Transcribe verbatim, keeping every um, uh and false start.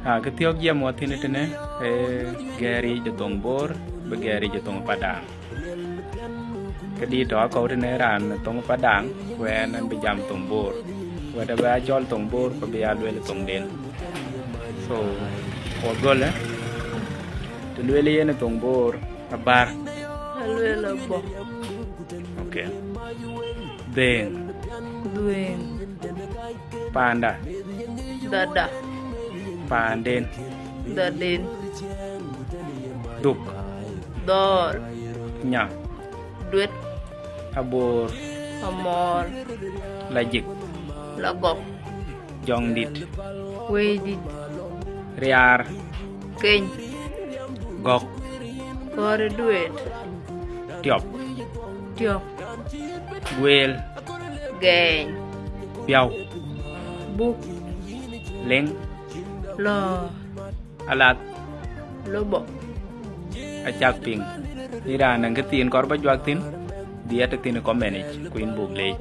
Aa, kë thiɔ̈k jiɛm wɔ thïn tënë, ee gɛɛric de thoŋ Boor, bï gɛɛric de thoŋ Padaŋ. Kë dït tɔ̈ akɔ̈u tënë raan thoŋ Padaŋ, ku ɣɛn, ɣɛn bï jam thoŋ Boor. Wɛ̈t abï ya cɔl thoŋ Boor, ku bï ya lueel thoŋden. So, wɔ gɔl, eh? Të lueel yen thoŋ Boor, abär. Alueel abɔ̈. Okay. Dhëëŋ. Dhuëëŋ. Paanda. Dhada. Paanden. Dhaden. Dhuk. Dhɔɔr. Nya. Duet. Aboor. Amɔɔr. Lajik. Lagɔk. Jɔŋdït. Wëidït. Riaar. Keny. Gɔ̈k. Kɔɔr duet. Tiɔp. Tiɔp. Gueel. Gɛɛny. Piɔ̈u. Buk. Leŋ. Lɔ̈ɔ̈r. Alath. Lobɔ. Acak piŋ. Ni raan nɔŋ kë thiin kɔɔr ba juak thïn, dhiɛɛt thïn ë comment yic, ku yïn buk leec.